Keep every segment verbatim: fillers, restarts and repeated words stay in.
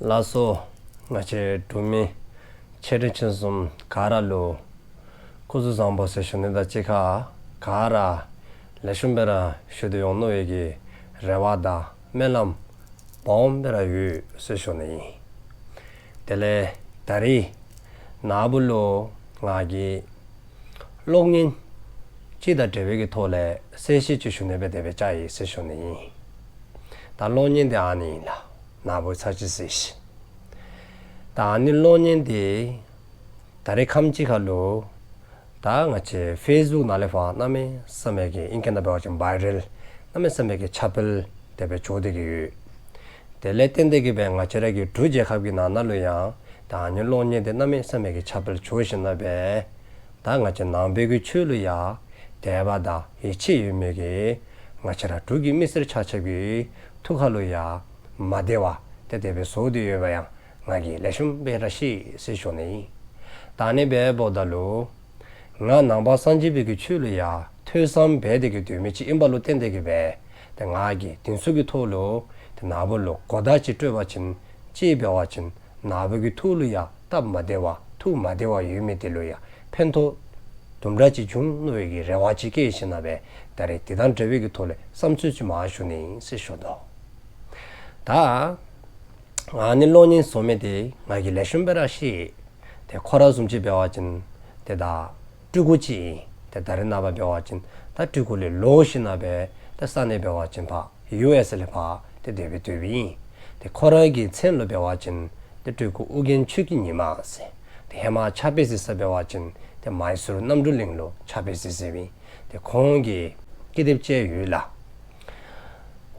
ལགས་སོ། ང་བཅས་འབྲུག་མི་ཆེ་འབྲིང་ཆུང་གསུམ་ག་ར་ལུ་སྐུ་གཟུགས་བཟང་པོ་ཟེར་ཞུ་ནི་དང་གཅིག་ཁར་ག་ར་ལེགས་ཤོམ་སྦེ་ར་བཞུགས་ཏེ་ཡོད་ནི་ཨིན་པའི་གི་རེ་བ་དང་སྨོན་ལམ་སྦོམ་སྦེ་ར་ཡོད་ཟེར་ཞུ་ནི་ཨིན། དེ་ལས་ད་རིས་ནཱ་བུ་ལུ་ང་གིས་གློག་བརྙན་ཅིག་དང་འབྲེལ་བའི་གི་ཐོག་ལས་གསལ་བཤད་ཅིག་ཞུ་ནི་སྦེ་དེ་སྦེ་བཅར་ཡི་ཟེར་ཞུ་ནི་ཨིན། ད་གློག་བརྙན་དེ་ཨ་ནི་ཨིན་ལགས། ནཱ་བུ་ཚར་གཅིག་གཟིགས་ཤིག། ད་ཨ་ནི་གློག་བརྙན་དེ་ད་རིས་ཁམས་ཅིག་ཁར་ལུ་ད་ང་བཅས་ཕེསི་བུཀ་ནང་ལས་ཕར་གནམ་མེད་ས་མེད་ཀྱི་ཨིང་སྐད་ནང་འབད་བ་ཅིན་བཱའི་རཱལ་གནམ་མེད་ས་མེད་ཀྱི་ཁྱབ་སྤེལ་དེ་སྦེ་འགྱོ་སྟེ་གི་ཡོད། དེ་ལས་བརྟེན་ཏེ་གི་སྦེ་ང་བཅས་ར་གི་འབྲུག་རྒྱལ་ཁབ་ཀྱི་ནང་ན་ལུ་ཡང་ད་ཨ་ནི་གློག་བརྙན་དེ་གནམ་མེད་ས་མེད་ཀྱི་ཁྱབ་སྤེལ་འགྱོ་ཞིནམ་ལས་སྦེ་ད་ང་བཅས་ནང་པའི་གི་ཆོས་ལུ་ཡང་དད་པ་དང་ཡིད་ཆེས་ཡོད་མི་གི་ང་བཅས་ར་འབྲུག་གི་མི་སེར་ཆ་ཁྱབ་ཀྱི་ཐུགས་ཁར་ལུ་ཡང་མ་བདེ་བ་དེ་དེ་སྦེ་བཟོ་སྟེ་ཡོད་པ་ཡང་ང་གིས་ལེགས་ཤོམ་སྦེ་ར་ཤེས་ཟེར་ཞུ་ནི་ཨིན། ད་ཨ་ནི་སྦེ་འབདཝ་ད་ལུ་ང་ནང་པ་སངས་རྒྱས་པའི་གི་ཆོས་ལུ་ཡང་ཐོས་བསམ་འབད་དེ་གི་སྡོད་མི་ཅིག་ཨིན་པ་ལུ་བརྟེན་ཏེ་གི་སྦེ་ཏེ་ང་གིས་དེ་ཚུ་གི་ཐོག་ལུ་ཏེ་ནཱ་བུ་ལུ་གོ་བརྡ་ཅིག་སྤྲོད་པ་ཅིན་ཅིག་འབད་བ་ཅིན་ནཱ་བུ་གི་ཐུགས་ལུ་ཡང་སྟབས་མ་བདེ་བ་ཐུགས་མ་བདེ་བ་ཡོད་མི་དེ་ལུ་ཡང་ཕན་ཐོགས་དུམ་གྲ་ཅིག་འབྱུང་ནི་ཨིན་པའི་གི་རེ་བ་ཅིག་བསྐྱེད་ཞིནམ་ལས་སྦེ་ད་རིས་དེ་དང་འབྲེལ་བའི་གི་ཐོག་ལས་བསམ་ཚུལ་ཅིག་མར་ཞུ་ནི་ཨིན་ཟེར་ཞུ་དོ། ད་ཨ་ནི་གློག་བརྙན་བཟོ་མི་དེ་ང་གིས་ལེགས་ཤོམ་སྦེ་ར་ཤེས། ཏེ་ཁོ་ར་བཟུམ་ཅིག་འབད་བ་ཅིན་ཏེ་ད་སྤྲུལ་སྐུ་ཅིག་ཨིན། ཏེ་ད་རེས་ནངས་པ་འབད་བ་ཅིན་ད་སྤྲུལ་སྐུ་ལས་ལོག་ཞིནམ་ལས་སྦེ་ད་ས་གནས་འབད་བ་ཅིན་ཕར་ཡུ་ཨེསི་ལས་ཕར་ཏེ་དེ་སྦེ་སྡོདཔ་ཨིན། ཏེ་ཁོ་རའི་གི་མཚན་ལུ་འབད་བ་ཅིན་ཏེ་སྤྲུལ་སྐུ་ཨོ་རྒྱན་ཆོས་ཀྱི་ཉི་མ་ཟེར། ཏེ་ཧེ་མ་ཕྱག་དཔེ་གཟིགས་ས་འབད་བ་ཅིན་ཏེ་མའི་སུར་རྣམ་གྲོལ་གླིང་ལུ་ཕྱག་དཔེ་གཟིགས་གཟིགསཔ་ཨིན། ཏེ་ཁོང་གིས་ཀི་དེབ་ཅིག་ཡོད་ལགས།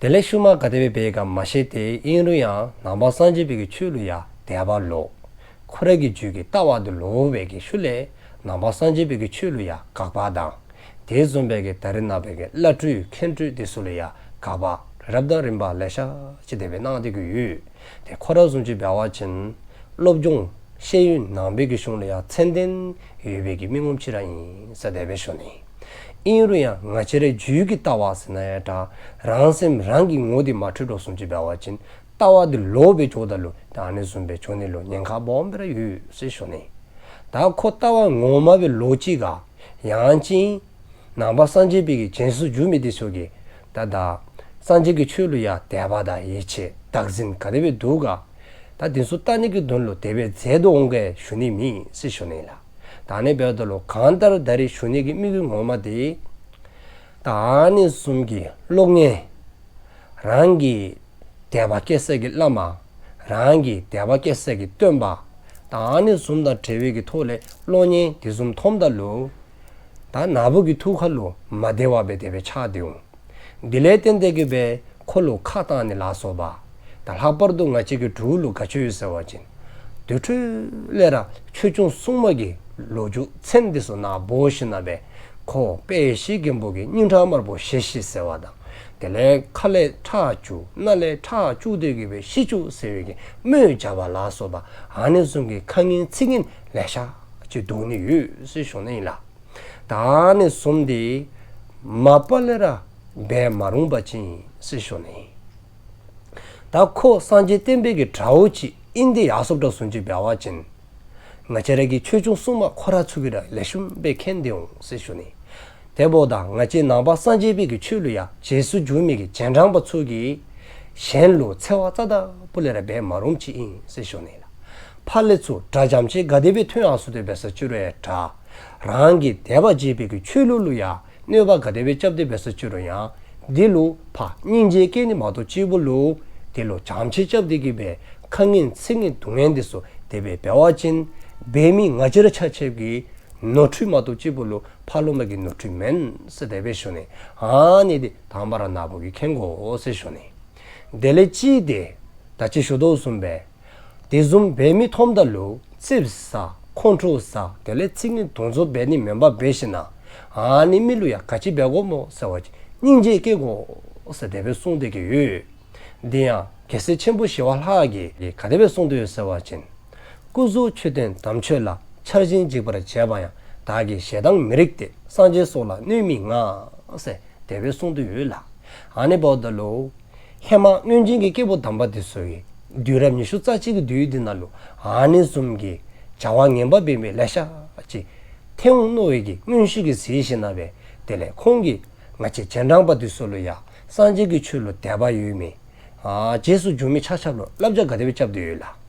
དེ་ལས་ཤུལ་མ་ག་དེ་སྦེ་འབད་ག་མ་ཤེས། ཏེ་ཨིན་རུང་ཡང་ནང་པ་སངས་རྒྱས་པའི་གི་ཆོས་ལུ་ཡང་དད་པ་ལོག། ཁོ་རའི་གི་རྒྱུད་ཀྱི་ལྟ་བ་དེ་ལོག་པའི་གི་ཤུལ་ལས་ནང་པ་སངས་རྒྱས་པའི་གི་ཆོས་ལུ་ཡང་དགག་པ་དང་དེ་བཟུམ་སྦེ་གི་ད་རེས་ནངས་པའི་གི་བླ་སྤྲུལ་མཁན་སྤྲུལ་དེ་ཚུ་ལུ་ཡང་དགག་པ་རབ་དང་རིམ་པ་ལེ་ཤ་ཅིག་དེ་སྦེ་གནང་སྟེ་གི་ཡོད། ཏེ་ཁོ་ར་བཟུམ་ཅིག་འབད་བ་ཅིན་སློབ་སྦྱོང་ཤེས་ཡོན་ནང་པའི་གི་གཞུང་ལུ་ཡང་ཚད་ལྡན་ཡོད་པའི་གི་མི་ངོམ་ཅིག་ར་ཨིན་ཟེར་དེ་སྦེ་ཞུ་ནི། ཨིན་རུང་ཡང་ང་བཅས་རའི་རྒྱུད་ཀྱི་ལྟ་བ་ཟེར་ན་ཡང་འདྲ་རང་སེམས་རང་གི་ངོ་དེ་མ་འཕྲོད་དོ་བཟུམ་ཅིག་འབད་བ་ཅིན་ལྟ་བ་དེ་ལོག་སྦེ་འགྱོཝ་ད་ལུ་ད་ཨ་ནི་བཟུམ་སྦེ་འགྱོ་ནི་ལུ་ཉེན་ཁ་སྦོམ་སྦེ་ར་ཡོད་ཟེར་ཞུ་ནི། ད་ཁོ་ལྟ་བ་ངོ་མ་སྦེ་ལོག་ཅི་ག་ཡང་ཅིན་ནང་པ་སངས་རྒྱས་པའི་གི་རྗེས་སུ་འཇུག་མི་དེ་ཚུ་གིས་ད་ད་སངས་རྒྱས་ཀྱི་ཆོས་ལུ་ཡང་དད་པ་དང་ཡིད་ཆེས་བདག་འཛིན་ག་དེ་སྦེ་འདུག་ག། ད་དེ་ཚུ་བལྟ་ནི་གི་དོན་ལུ་དེ་སྦེ་མཛད་དོ་འོང་ག་ཞུ་ནི་མེད་ཟེར་ཞུ་ནི་ལགས། ད་ཨ་ནི་འབདཝ་ད་ལུ་གང་ལྟར་ད་རིས་ཞུ་ནི་གི་དམིགས་ཡུལ་ངོ་མ་དེ་ད་ཨ་ནི་བཟུམ་གྱི་གློག་བརྙན་རང་གི་དད་པ་སྐྱེ་ས་གི་བླ་མ་རང་གི་དད་པ་སྐྱེ་ས་གི་སྟོན་པ་ད་ཨ་ནི་བཟུམ་དང་འབྲེལ་བའི་གི་ཐོག་ལས་གློག་བརྙན་དེ་བཟུམ་མཐོངམ་ད་ལུ་ད་ནཱ་བུ་གི་ཐུགས་ཁ་ལུ་མ་བདེ་བ་སྦེ་དེ་སྦེ་ཆགས་ཏེ་འོང་། དེ་ལས་བརྟེན་ཏེ་གི་སྦེ་ཁོ་ལུ་ཁ་བཏང་ནི་ལ་སོགས་པ། ད་ལྷག་པར་དུ་ང་བཅས་ཀྱི་འབྲུག་ལུ་ག་ཅི་ཡོད་ཟེར་བ་ཅིན་དུར་ཁྲོད་ལས་ར་ཆོས་སྐྱོང་སྲུང་མ་གི་ལོ་རྒྱུས་མཚན་དེ་ཚུ་ནཱ་འབོ་ཞིནམ་ལས་སྦེ་ཁོ་དཔལ་བཤེས་རྒན་པོ་གི་སྙིང་ཁྲག་དམར་པོ་བཞེས་ཤིག་ཟེར་བ་དང་། དེ་ལས་ཁ་ལས་ཁྲག་བཅུག་སྣ་ལས་ཁྲག་བཅུག་སྟེ་གི་སྦེ་ཤི་བཅུག་ཟེར་བའི་གི་དམོད་བྱ་བ་ལ་སོགས་པ་ཨ་ནི་བཟུམ་གྱི་ཁ་ངན་ཚིག་ངན་ལེ་ཤ་ཅིག་འདུག་ནི་ཡོད་ཟེར་ཞུ་ནི་ཨིན་ལགས། ད་ཨ་ནི་བཟུམ་དེ་མ་པ་ལས་ར་འབད་མ་རུང་པ་ཅིག་ཨིན་ཟེར་ཞུ་ནི། ད་ཁོ་སངས་རྒྱས་བསྟན་པའི་གི་དགྲ་བོ་ཅིག་ཨིན་ཏེ་ཡར་སོངམ་དྲགས་བཟུམ་ཅིག་འབད་བ་ཅིན་ང་བཅས་ར་གི་ཆོས་སྐྱོང་སྲུང་མ་ཁོ་ར་ཚུ་གིས་ར་ལེགས་ཤོམ་སྦེ་མཁྱེན་ཏེ་འོང་ཟེར་ཞུ་ནི། དེ་འབདཝ་ད་ང་བཅས་ནང་པ་སངས་རྒྱས་པའི་གི་ཆོས་ལུ་ཡང་རྗེས་སུ་འཇུག་མི་གི་རྗེས་འབྲང་པ་ཚུ་གིས་གཞན་ལུ་འཚེ་བ་རྩ་དང་པོ་ལས་ར་འབད་མ་རུངམ་ཅིག་ཨིན་ཟེར་ཞུ་ནི་ལགས། ཕར་ལས་ཚུར་དགྲ་འཇམ་ཅིག་ག་དེ་སྦེ་ཐོན་ཡར་སོང་སྟེ་འབད་ས་ཅི་རུང་ཡང་འདྲ། རང་གི་དད་པ་བྱེད་པའི་གི་ཆོས་ལུགས་ལུ་ཡང་གནོད་པ་ག་དེ་སྦེ་རྐྱབ་སྟེ་འབད་ས་ཅི་རུང་ཡང་དེ་ལུ་ཕར་སྙིང་རྗེ་བསྐྱེད་ནི་མ་གཏོགས་གཅིག་པོ་ལུ་དེ་ལུ་བྱམས་བརྩེ་རྐྱབ་སྟེ་གི་སྦེ་ཁ་ངན་ཚིག་ངན་སྡུག་བསྔལ་དེ་ཚུ་དེ་སྦེ་འབད་བ་ཅིན་འབད་མི་ང་བཅས་ར་ཆ་ཁྱབ་ཀྱི་ནོར་འཁྲུལ་མ་གཏོགས་གཅིག་པོ་ལུ་ཕར་ལོགས་མ་གི་ནོར་འཁྲུལ་མེན་ཟེར་དེ་སྦེ་ཞུ་ནི། ཨ་ནི་དེ་དང་པ་ར་ནཱ་བུ་གིས་མཁྱེན་དགོ་ཟེར་ཞུ་ནི། དེ་ལས་གཅིག་དེ་ད་ཅི་ཞུ་དོ་བཟུམ་སྦེ་དེ་བཟུམ་འབད་མི་མཐོངམ་ད་ལུ་ཙིགཔ་ཟ་ཁོང་ཁྲོ་ཟ་དེ་ལས་ཚིག་ངན་དུང་འཛོམས་འབད་ནི་མེན་པར་འབད་ཞིནམ་ལས་ཨ་ནི་མི་ལུ་ཡང་ག་ཅི་འབད་དགོཔ་སྨོ་ཟེར་བ་ཅིན་སྙིང་རྗེ་བསྐྱེད་དགོ་ཟེར་དེ་སྦེ་གསུངས་ཏེ་གི་ཡོད། དེ་ཡང་རྒྱལ་སྲས་ཆེན་པོ་ཞི་བ་ལྷ་གིས་ག་དེ་སྦེ་གསུངས་ཏེ་ཡོད་ཟེར་བ་ཅིན། སྐུ་གཟུགས་མཆོད་རྟེན་དམ་ཆོས་ལ། ཆར་ཆེན་འཇིགས་པར་བྱེད་པ་ཡང་། བདག་གིས་ཞེ་སྡང་མི་རིགས་ཏེ། སངས་རྒྱས་སོགས་ལ་གནོད་མི་མངའ། ཟེར་དེ་སྦེ་གསུངས་ཏེ་ཡོད་ལགས། ཨ་ནི་འབདཝ་ད་ལུ་ཧེ་མ་སྔོན་བྱོན་གྱི་སྐྱེས་བུ་དམ་པ་དེ་ཚུ་གིས་ དུས་རབས་ཉི་ཤུ་རྩ་གཅིག་གི་དུས་འདི་ནང་ལུ་ཨ་ནི་བཟུམ་གྱི་བྱ་བ་ངན་པ་འབད་མི་ལེ་ཤ་ཅིག་ཐལ་འོང་མནོ་བའི་གི་མངོན་ཤེས་ཀྱིས་གཟིགས་ཞིནམ་ལས་དེ་ལས་ཁོང་གིས་ང་བཅས་རྗེས་འབྲང་པ་འདི་ཚུ་ལུ་ཡང་སངས་རྒྱས་ཀྱི་ཆོས་ལུ་དད་པ་ཡོད་མི་ཨ་རྗེས་སུ་འཇུག་མི་ཆ་ཁྱབ་ལུ་བསླབ་བྱ་ག་དེ་སྦེ་རྐྱབ་སྟེ་ཡོད་ལགས།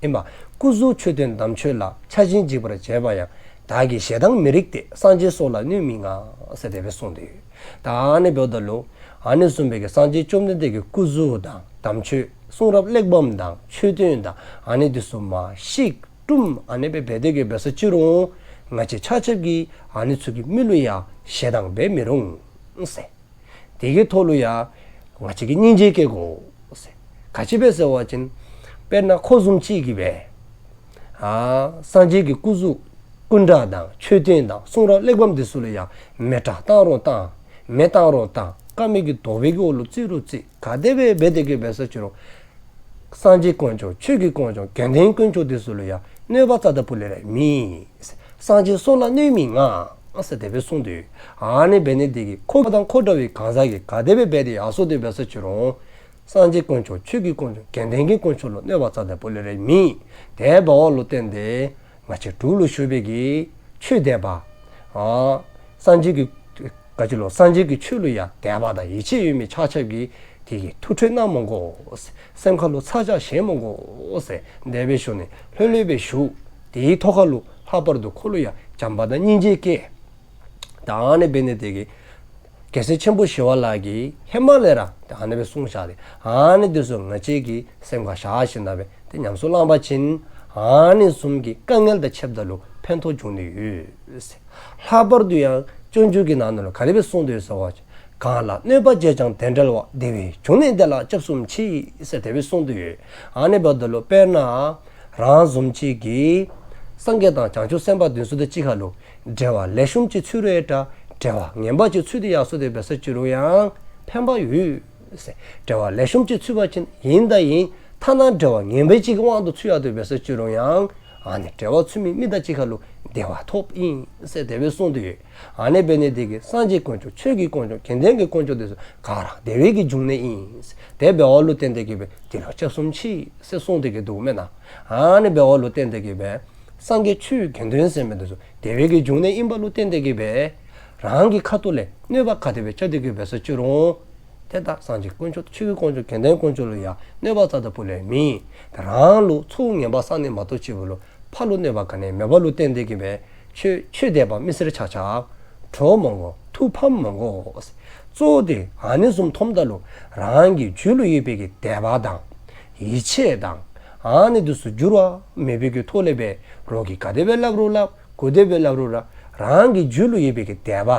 ཨིན་པ། སྐུ་གཟུགས་མཆོད་རྟེན་དམ་ཆོས་ལ། ཆགས་ཞེན་འཇིགས་པར་བྱེད་པ་ཡང་། བདག་གིས་ཞེ་སྡང་མི་རིགས་ཏེ། སངས་རྒྱས་སོགས་ལ་གནོད་མི་མངའ། ཟེར་དེ་སྦེ་གསུངས་ཏེ་ཡོད། ད་ཨ་ནི་འབདཝ་ད་ལུ་ཨ་ནི་གསུངས་པའི་གི་སངས་རྒྱས་བཅོམ་ལྡན་འདས་ཀྱི་སྐུ་གཟུགས་དང་དམ་ཆོས་གསུང་རབ་གླེགས་བམ་དང་མཆོད་རྟེན་དང་ཨ་ནི་འདི་ཚུ་མར་བཤིག་བཀྲུམ་ཨ་ནི་སྦེ་འབད་དེ་གི་འབད་སོ་ཅི་རུང་ང་བཅས་ཆ་ཁྱབ་ཀྱིས་ཨ་ནི་ཚུ་གི་མི་ལུ་ཡང་ཞེ་སྡང་འབད་མི་རུང་ཟེར། དེ་གི་ཐོག་ལུ་ཡང་ང་བཅས་ཀྱིས་སྙིང་རྗེ་བསྐྱེད་དགོ་ཟེར། ག་ཅི་སྦེ་ཟེར་བ་ཅིན་དཔེར་ན་ཁོ་བཟུམ་ཅིག་གིས་སྦེ་ཨ་སངས་རྒྱས་ཀྱི་སྐུ་གཟུགས་སྐུ་འདྲ་དང་མཆོད་རྟེན་དང་གསུང་རབ་གླེགས་བམ་འདི་ཚུ་ལུ་ཡང་མེ་སྲེག་བཏང་རུང་བཏང་མེ་བཏང་རུང་བཏང་དཀར་མེ་གི་དོག་པའི་གི་འོག་ལུ་བཙིར་རུང་བཙིར་ག་དེ་སྦེ་འབད་དེ་གི་འབད་སོ་ཅི་རུང་སངས་རྒྱས་དཀོན་མཆོག་ཆོས་ཀྱི་དཀོན་མཆོག་དགེ་འདུན་དཀོན་མཆོག་འདི་ཚུ་ལུ་ཡང་གནོད་པ་རྩ་དང་པོ་ལས་ར་མེད། སངས་རྒྱས་སོགས་ལ་གནོད་མི་མངའ་ཟེར་དེ་སྦེ་གསུངས་ཏེ་ཡོད། ཨ་ནི་འབད་ནི་དེ་གིས་ཁོ་དང་ཁོ་འདྲ་བའི་གང་ཟག་གིས་ག་དེ་སྦེ་འབད་དེ་ཡར་སོང་སྟེ་འབད་སོ་ཅི་རུང་སངས་རྒྱས་དཀོན་མཆོག་ཆོས་ཀྱི་དཀོན་མཆོག་དགེ་འདུན་གྱི་དཀོན་མཆོག་ལུ་གནོད་པ་རྩ་དང་པོ་ལས་ར་མེད། དེ་འབདཝ་ལུ་བརྟེན་ཏེ་ང་བཅས་འབྲུག་ལུ་བཞུགས་པའི་གི་ཆོས་དད་པ་ཨ་སངས་རྒྱས་ཀྱི་ག་ཅི་ལོ། སངས་རྒྱས་ཀྱི་ཆོས་ལུ་ཡང་དད་པ་དང་ཡིད་ཆེས་ཡོད་མི་ཆ་ཁྱབ་ཀྱིས་དེ་གི་ཐུགས་ཁྲོས་གནང་མི་དགོ། སེམས་ཁ་ལུ་ཚ་གྱང་བཞེས་མི་དགོ་ཟེར་དེ་སྦེ་ཞུ་ནི་ལྷོད་ལྷོད་སྦེ་བཞུགས། དེའི་ཐོག་ཁ་ལུ་ལྷག་པར་དུ་ཁོ་ལུ་ཡང་བྱམས་པ་དང་སྙིང་རྗེ་བསྐྱེད། ད་ཨ་ནི་འབད་ནི་དེ་གིས་རྒྱལ་སྲས་ཆེན་པོ་ཞི་བ་ལྷ་གིས་ཧེ་མ་ལས་ར་ད་ཨ་ནི་སྦེ་གསུངས་བཞག་སྟེ་ཨ་ནི་འདི་ཚུ་ང་བཅས་ཀྱིས་སེམས་ཁར་བཞག་ཞིནམ་ལས་ཏེ་ཉམས་སུ་བླངས་པ་ཅིན་ཨ་ནི་བཟུམ་གྱི་དཀའ་ངལ་དང་ཕྱདཔ་ད་ལུ་ཕན་ཐོགས་འབྱུང་ནི་ཡོད། ལྷག་པར་དུ་ཡང་སྤྱོད་འཇུག་གི་ནང་ན་ལུ་ག་དེ་སྦེ་གསུངས་ཏེ་ཡོད་ཟེར་བ་ཅིན་གང་ལ་གནོད་པ་བྱས་ཀྱང་དེ་འབྲེལ་བ། དེ་བས་བྱུང་གནས་དེ་ལ་སྐྱབས་སུ་མཆི། ཟེར་དེ་སྦེ་གསུངས་ཏེ་ཡོད། ཨ་ནི་འབདཝ་ད་ལུ་དཔེར་ན་རང་བཟུམ་ཅིག་གིས་སངས་རྒྱས་དང་བྱང་ཆུབ་སེམས་དཔའ་འདི་ཚུ་དང་གཅིག་ཁར་ལུ་འབྲེལ་བ་ལེགས་ཤོམ་ཅིག་ཚུད་རུང་ཡང་འདྲ་འབྲེལ་བ་ངན་པ་ཅིག་ཚུད་དེ་ཡར་སོང་སྟེ་འབད་སོ་ཅི་རུང་ཡང་ཕན་པ་ཡོད། འབྲེལ་བ་ལེགས་ཤོམ་ཅིག་ཚུད་པ་ཅིན་ཨིན་ད་ཨིན། ཐ་ན་འབྲེལ་བ་ངན་པ་ཅིག་གི་དབང་དུ་ཚུད་ཡར་སོང་སྟེ་འབད་སོ་ཅི་རུང་ཡང་ཨ་ནི་འབྲེལ་བ་ཚུད་མི་མི་དང་གཅིག་ཁར་ལུ་བདེ་བ་ཐོབ་ཨིན་ཟེར་དེ་སྦེ་གསུངས་ཏེ་ཡོད། ཨ་ནི་འབད་ནི་དེ་གིས་སངས་རྒྱས་དཀོན་མཆོག་ཆོས་ཀྱི་དཀོན་མཆོག་དགེ་འདུན་གྱི་དཀོན་མཆོག་འདི་ཚུ་ག་ར་བདེ་བའི་གི་འབྱུང་གནས་ཨིན། དེ་འབདཝ་ལུ་བརྟེན་ཏེ་གི་སྦེ་དེ་ལུ་སྐྱབས་སུ་མཆི་ཟེར་གསུངས་ཏེ་གི་འདུག་མེན་ན། ཨ་ནི་འབདཝ་ལུ་བརྟེན་ཏེ་གི་སྦེ་སངས་རྒྱས་ཆོས་དགེ་འདུན་ཟེར་མི་འདི་ཚུ་བདེ་བའི་གི་འབྱུང་གནས་ཨིནམ་ལུ་བརྟེན་ཏེ་གི་སྦེ་རང་གི་ཁ་ཐུག་ལས་གནོད་པ་ག་དེ་སྦེ་བྱས་ཏེ་གི་འབད་སོ་ཅི་རུང་ཏེ་ད་སངས་རྒྱས་དཀོན་མཆོག་ཆོས་ཀྱི་དཀོན་མཆོག་དགེ་འདུན་དཀོན་མཆོག་ལུ་ཡང་གནོད་པ་རྩ་དང་པོ་ལས་མེད། ཏེ་རང་ལུ་ཚོགས་ངན་པ་བསགས་ནི་མ་གཏོགས་ཅིག་པོ་ལུ་ཕར་ལུ་གནོད་པ་ག་ནི་མེདཔ་ལུ་བརྟེན་ཏེ་གི་སྦེ་ཆོས་ཆོས་དད་པ་མི་སེར་ཆ་ཁྱབ་ཁྲོ་མི་དགོ། ཐུགས་ཕམ་མི་དགོ། གཙོ་བོ་དེ་ཨ་ནི་བཟུམ་མཐོངམ་ད་ལུ་རང་གི་རྒྱུད་ལུ་ཡོད་པའི་གི་དད་པ་དང་ཡིད་ཆེས་དང་ཨ་ནི་འདི་ཚུ་འགྱུར་བ་མེད་པའི་གི་ཐོག་ལས་སྦེ་རོགས་ཀྱིས་ག་དེ་སྦེ་སླབ་རུང་སླབ་ག་དེ་སྦེ་སླབ་རུང་ར་རང་གི་རྒྱུད་ལུ་ཡོད་པའི་གི་དད་པ་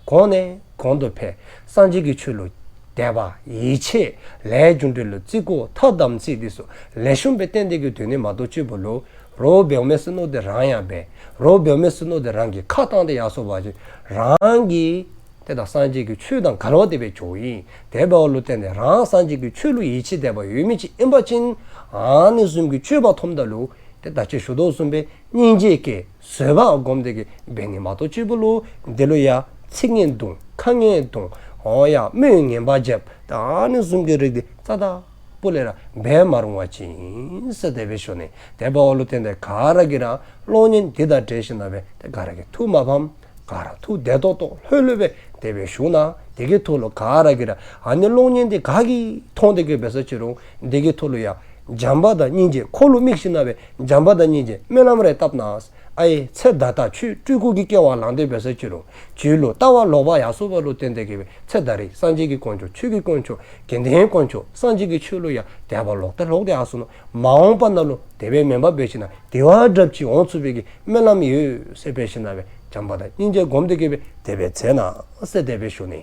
གོང་ནས་གོང་དུ་འཕེལ། སངས་རྒྱས་ཀྱི་ཆོས་ལུ་དད་པ་ཡིད་ཆེས་ལས་རྒྱུ་འབྲས་ལུ་བརྩི་བཀུར་ཐ་དམ་ཚིག་འདི་ཚུ་ལེགས་ཤོམ་སྦེ་བསྟེན་ཏེ་གི་སྡོད་ནི་མ་གཏོགས་ཅིག་པོ་ལུ་རོགས་འབདཝ་མས་ཟེར་མནོ་སྟེ་རང་ཡང་འབད། རོགས་འབདཝ་མས་ཟེར་མནོ་སྟེ་རང་གིས་ཁ་བཏང་སྟེ་ཡར་སོང་པ་ཅིན་རང་གིས་ཏེ་ད་སངས་རྒྱས་ཀྱི་ཆོས་དང་འགལ་བ་དེ་སྦེ་འགྱོཝ་ཨིན། དེ་འབདཝ་ལུ་བརྟེན་ཏེ་རང་སངས་རྒྱས་ཀྱི་ཆོས་ལུ་ཡིད་ཆེས་དད་པ་ཡོད་མི་ཅིག་ཨིན་པ་ཅིན་ཨ་ནི་བཟུམ་གྱི་སྤྱོད་པ་མཐོངམ་ད་ལུ་ཏེ་ད་ཅི་ཞུ་དོ་བཟུམ་སྦེ་སྙིང་རྗེ་བསྐྱེད་བཟོད་པ་སྒོམ་སྟེ་གི་འབད་ནི་མ་གཏོགས་ཅིག་པོ་ལུ་དེ་ལུ་ཡང་ཚིག་ངན་བརྡུང་ཁ་ངན་བརྡུང་འོ་ཡ་དམོད་ངན་པ་རྐྱབ་ད་ཨ་ནི་བཟུམ་གྱི་རིགས་འདི་རྩ་དང་པོ་ལས་ར་འབད་མ་རུང་བ་ཅིག་ཨིན་ཟེར་དེ་སྦེ་ཞུ་ནི། དེ་འབདཝ་ལུ་བརྟེན་ཏེ་ག་ར་གིས་ར་གློག་བརྙན་འདི་དང་འབྲེལ་ཞིནམ་ལས་ཏེ་ག་ར་གི་ཐུགས་མ་ཕམ། ག་ར་ཐུགས་བདེ་ཏོག་ཏོ་ལྷོད་ལྷོད་སྦེ་དེ་སྦེ་བཞུགས་གནང་། དེ་གི་ཐོག་ལུ་ག་ར་གིས་ར་ཨ་ནི་གློག་བརྙན་འདི་ག་གིས་མཐོང་སྟེ་གི་འབད་སོ་ཅི་རུང་དེ་གི་ཐོག་ལུ་ཡང་བྱམས་པ་དང་སྙིང་རྗེ་ཁོ་ལུ་དམིགས་ཞིནམ་ལས་བྱམས་པ་དང་སྙིང་རྗེ་སྨོན་ལམ་རེ་བཏབ་གནང་། ཨའི་ཚེ་ད་ལྟ་ཆོས་སྤྲུལ་སྐུ་གི་སྐྱེ་བ་བླངས་ཏེ་འབད་སོ་ཅི་རུང་རྒྱུད་ལུ་ལྟ་བ་ལོག་པ་ཡར་སོང་བ་ལུ་བརྟེན་ཏེ་གི་སྦེ་ཚེ་ད་རེས་སངས་རྒྱས་ཀྱི་དཀོན་མཆོག་ཆོས་ཀྱི་དཀོན་མཆོག་དགེ་འདུན་དཀོན་མཆོག་སངས་རྒྱས་ཀྱི་ཆོས་ལུ་ཡང་དད་པ་ལོག་སྟེ་ལོག་སྟེ་ཡར་སོང་ནུག། མ་འོངས་པ་ནང་ལུ་དེ་སྦེ་མེན་པར་འབད་ཞིནམ་ལས་བདེ་བ་འདྲཝ་ཅིག་འོང་ཚུགས་པའི་གི་སྨོན་ལམ་ཡོད་ཟེར་འབད་ཞིནམ་ལས་བྱམས་པ་དང་སྙིང་རྗེ་སྒོམ་སྟེ་གི་སྦེ་དེ་སྦེ་མཛད་གནང་ཟེར་དེ་སྦེ་ཞུ་ནི།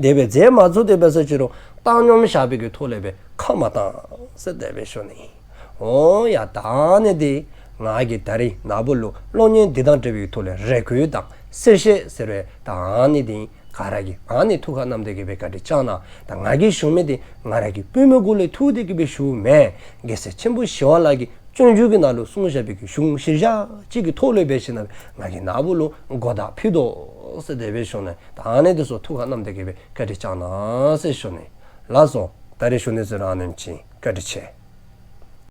དེ་སྦེ་མཛད་མ་ཚུགས་ཏེ་འབད་སོ་ཅི་རུང་བཏང་སྙོམས་བཞག་པའི་གི་ཐོག་ལས་སྦེ་ཁ་མ་བཏང་ཟེར་དེ་སྦེ་ཞུ་ནི། འོ་ཡ་ད་ཨ་ནི་འདི་ང་གིས་ད་རིས་ན་བུ་ལུ་གློག་བརྙན་འདི་དང་འབྲེལ་བའི་ཐོག་ལས་རེ་སྐུལ་དང་གསལ་བཤད་ཟེར་བའི་ད་ཨ་ནི་འདི་ག་ར་གིས་ཨ་ནི་ཐུགས་ཁར་བསྣམས་ཏེ་གི་སྦེ་བཀའ་དྲིན་བསྐྱང་གནང་། ད་ང་གིས་ཞུ་མི་འདི་ང་ར་གི་པུས་མོ་གུ་ལས་འཐུ་སྟེ་གི་སྦེ་ཞུཝ་མེན། རྒྱལ་སྲས་ཆེན་པོ་ཞི་བ་ལྷ་གིས་སྤྱོད་འཇུག་གི་ནང་ལུ་གསུངས་བཞག་པའི་གི་གཞུང་གཞིར་བཞག་ཅིག་གི་ཐོག་ལས་འབད་ཞིནམ་ལས་ང་གིས་ན་བུ་ལུ་གོ་བརྡ་ཕུལ་དོ་ཟེར་དེ་སྦེ་ཞུ་ནི། ད་ཨ་ནི་འདི་ཚུ་ཐུགས་ཁར་བསྣམས་ཏེ་གི་སྦེ་བཀའ་དྲིན་བསྐྱང་གནང་ཟེར་ཞུ་ནི། ལགས་སོ། ད་རིས་ཞུ་ནི་ཟེར་ར་ཨ་ནེམ་ཅིག། བཀའ་དྲིན་ཆེ།